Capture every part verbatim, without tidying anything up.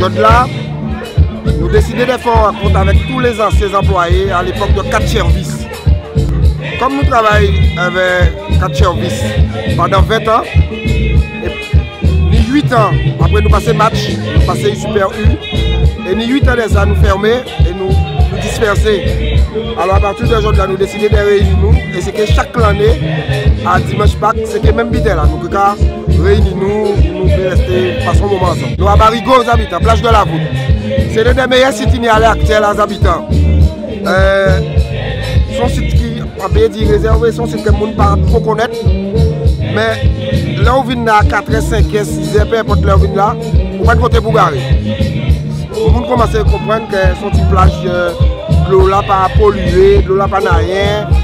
Jòdla nou désidé dè fè on rankont avèk tout lé zansien anplwayé a lépòk dè Cat Service. Kòm nou travay avèk Cat Service pandan ven an, é ni uit an apré nou pasé Match, nou pasé Super U, é ni uit an dè sa nou fèmé é nou, nou dispèsé. Alò, apati dè jòdla nou désidé dè réyini nou, é sé kè chak lanné, a dimanch Pak, sé kè menm biten-la, nou ké ka réyini nou, nou ké rèsté pasé on moman ansanm. Nou a Barigo, Zabitan, plaj dè la Voûte. Sé yonn dè méyè sit i ni a lè aktyèl a Zabitan. Euh, sé on sit ki, an pé di, rézèvé, sé on sit kè moun pa two konnèt. Mé lè ou vin la a katrè, senkè, sizè, pé enpòt lè ou vin la, ou pa ni koté pou garé. Moun koumansé konprann kè sé on ti plaj, euh, dlo-la pa polyé, dlo-la pa ni ayen.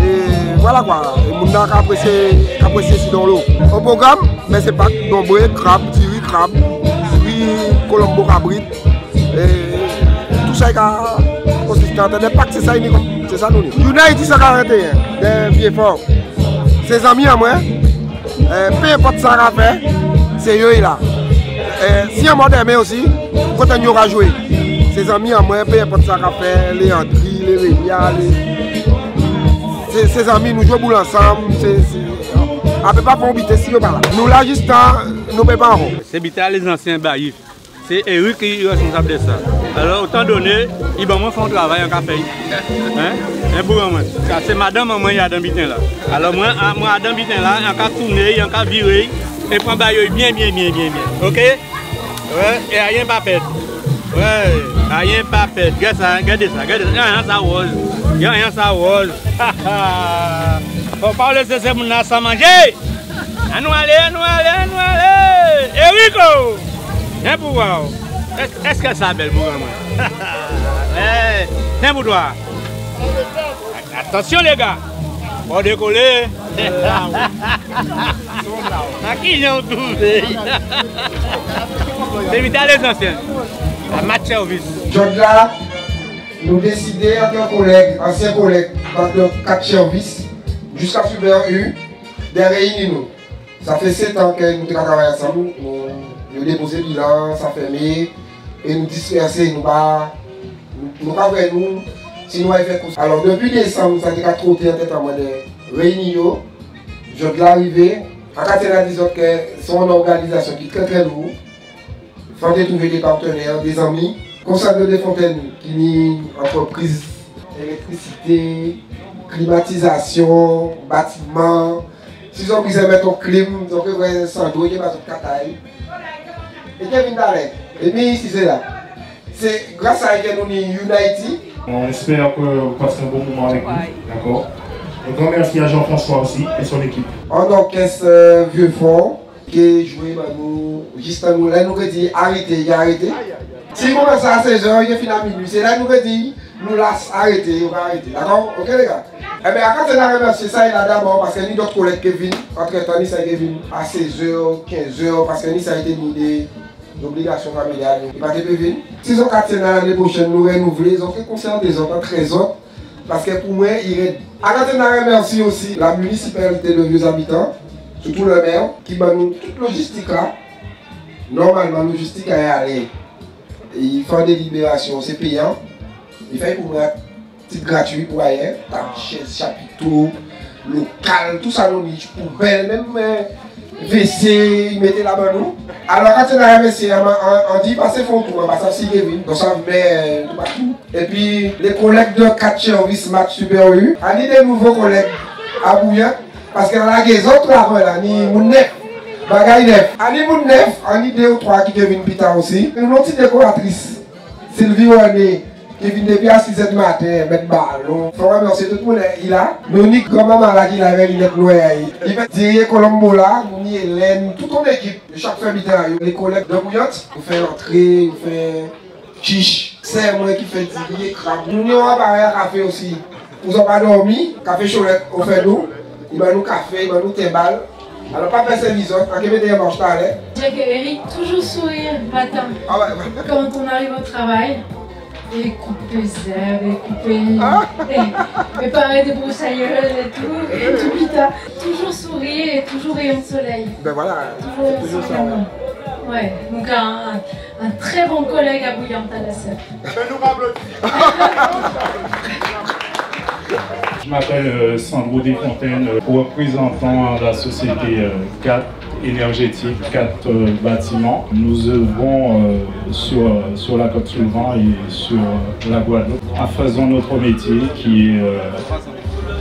É vwala kwa. É moun-la ka aprésyé, ka aprésyé sit onlo. O pwogram, mé sé pa donbré, krab, diri krab, diri kolonbo kabrit. É tou sa i ka konsisté an tè dè Pak, sé sa i ni kòm, sé sa nou ni. Unity san karantéyen, dè Vyéfò. Sé zanmi an mwen. Euh, pé enpòt sa ka fè, sé yo i la. Euh, si an mò dèmen osi, koté yo ka jwé. Sé zanmi an mwen, pé enpòt sa ka fè, Léandri, Lérénia, lé, sé, sé zanmi, nou jwé boul ansanm, sé, sé, an pé pa fè on biten si yo pa la. Nou la jistan nou pé pa ankò. Sé biten-la lé zansien Bayif. Sé Eric ki rèsponsab dè sa. Alò, otan doné, i ban mwen fè on travay an ka fè'y. Hen? Hen, bouran mwen. Sa sé madanm an mwen, i adan biten-la. Alò, mwen, a, mwen adan biten-la, an ka touné'y, an ka viré'y, é pran bagay yo byen, byen, byen, byen, byen. Oké? Wè, é ayen pa pèd. Wè, ayen pa pèd. Gèt sa, gèt sa, gèt sa. Ayen sa wòz. Ayen sa wòz. Fò pa lésé sé moun-la san manjé. Annou alé, annou alé, annou alé! Erico! Hen pou wa'w. Ès-, èskè sa bèl pou wè mwen? Hen, hen pou twa. Atansyon, lé ga! Fò dékolé! A ki jan ou touvé? Sé biten-la lé zansien. A Match Service. Jòdla, nou désidé, antan kolèg, ansien kolèg, antan Cat Service, jiska Super U, dè réyini nou. Sa fè sèt an kè nou té ka travay ansanm, nou, nou dépozé bilan, sa fèmé, é nou dispèsé, nou pa, nou, nou pa vwè nou, si nou ay fè kou. Alò, dépi désanm, sa té ka twoté an tèt an mwen dè réyini yo, jòdla rivé, an ka tyenn a di zòt kè sé on òganizasyon ki trè, trè lou, Fò té touvé dé patnè, dé zanmi. Kon Sandro Desfontaines ki ni antrepriz élektrisité, klimatizasyon, batiman. Si zòt bizwen mèt on klim, zòt ké vwè Sandro, i ké ba zòt kat a'y. É ké vin talè. É mi isi sé la. Sé gras a li kè nou ni Unity. On espère que vous passerez un bon moment avec nous, d'accord? Un grand merci à Jean-François aussi et son équipe. An òkès, euh, Vieux-Fort. Ké jwé, ba nou, jistan nou, lè nou ké di arété, i arété. Si i koumansé a sèzè, i ké fini a minui. Sé lè nou ké di nou las, arété, yo ka arété. Dakò? Oké, lé ga. Enben, an ka tyenn a rèmèsyé Saïla dabò, paskè ni dòt kolèg ké vin, antretan, ni sa ké vin a sèzè, kenzè, paskè ni sa té ni dé zobligasyon familial, i pa té pé vin. Si zòt ka tyenn a lanné pwochèn, nou rènouvlé, zòt ké konsyant dè zòt, antrè zòt, Paskè pou mwen, i rèd. An ka tyenn a rèmèsyé osi la minisipalité de Vieux-Habitants, sitou le maire, ki ban nou tout lojistik-la. Nòmalman, lojistik-la alé. I fè délibérasyon, sé péyan. I fè pou mwen tit gratui pou ayen, tab, chèz, chapito, lokal, tousa nou ni, poubèl, menm, euh, WC, i mété la ban nou. Alò, an ka tyenn a rèmèsyé, an, an, an di, pasé fè on tou, an pa sav si i ké vin. Donk sa, mè, euh, toupatou. Épi, lé kolèg dè Cat Service Match Super U, an ni dé nouvo kolèg a Bouyant, paskè an lagé zòt la, vwala, ni moun nèf, bagay nèf. An ni moun nèf, an ni dé ou twa ki ké vin pita osi. Nou ni on ti dékoratris, Sylvie René, ki vin dépi a sizè di maten, mèt balon. Fò rèmèsyé tout moun, i la. Nou ni granmanman-la ki la, avè linèt nwè a'y. I fè diri kolonbo-la, nou ni Hélène, tout on ékip. Yo chak fè biten a yo. Lé kolèg dè Bouyant, yo fè antré, yo fè chich. Sé mwen ki fè diri é krab. Nou ni on aparèy a kafé osi. Pou zòt pa dòmi, kafé Cholet ofè nou. I ban nou kafé, i ban nou tenbal. Alò, pa pè sèvi zòt, an ké mété an mach talè. Jack et Eric, toujours sourire le matin quand on arrive au travail. Et couper les herbes, et couper, et, et parer des broussailles et tout, et tout pita. Toujours sourire et toujours rayon de soleil. Ben voilà, toujours, c'est toujours ça. Souriant. Ouais, donc un, un, un très bon collègue à Bouillante à la Sève. Je m'appelle, euh, Sandro Desfontaines, euh, représentant la société, euh, quatre Énergétique, quatre, euh, bâtiments. Nous œuvrons, euh, sur, euh, sur la Côte-sous-le-Vent et sur, euh, la Guadeloupe, en faisant notre métier qui est, euh,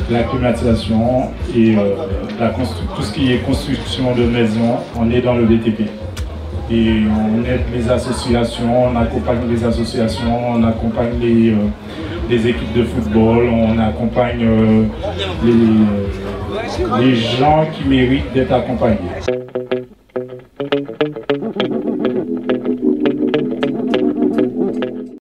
la climatisation et, euh, la constru-, tout ce qui est construction de maisons. On est dans le B T P. Et on aide les associations, on accompagne les associations, on accompagne les, euh, les équipes de football, on accompagne, euh, les, euh, les gens qui méritent d'être accompagnés.